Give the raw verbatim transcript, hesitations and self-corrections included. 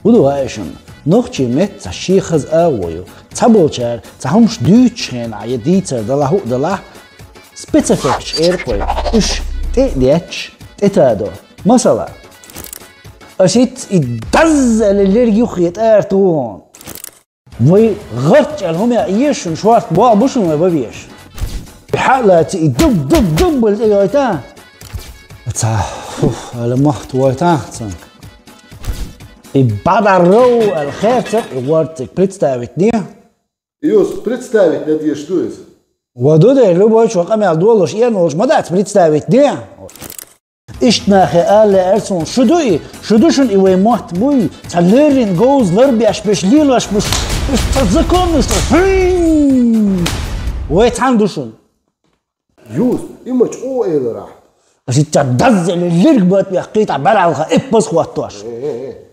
ХӀун ду хаьий шуна? Нохчийн меттан цхьа шен хаза агӀо ю. Цхьаболчара цхьа хӀумаш дуьйцучу хенахь я дийцар далахь а далахь, спецэффекташ эр-кх вай, уьш тӀе а детташ, тӀетадо. Масала, ас итт и даззале лерг юххе тӀара туху хьуна. Вай гӀаттачӀел хӀума яа еза шуна, шорта болх бу шуна вай бан везаш. Хьа а лаьцна и дуб-дуб-дуб аьлла тӀейойту. Ца, фух, аьлла мохк войту цунна. И бадарров аьлла херцар, и гӀорциг представить де. Юс, представить де дезаш ду иза. Ва ду де, любой чо къамел долуш, ен волуш ма дац представить де. Иштта нахе ала лаьара суна, шу ду и, шу ду шуна и вай мотт буй, цхьа леррина говза ларбеш берш, лелош берш, уьш цхьа законнаш, хм, вай цхьаьна ду шуна. Юс, и ма чӀогӀа элира ахь. Ас итт цхьа даззале лерг бат бехкхий, тӀаккха бархӀалгӀа эппаз хӀоттош. Э, э, э.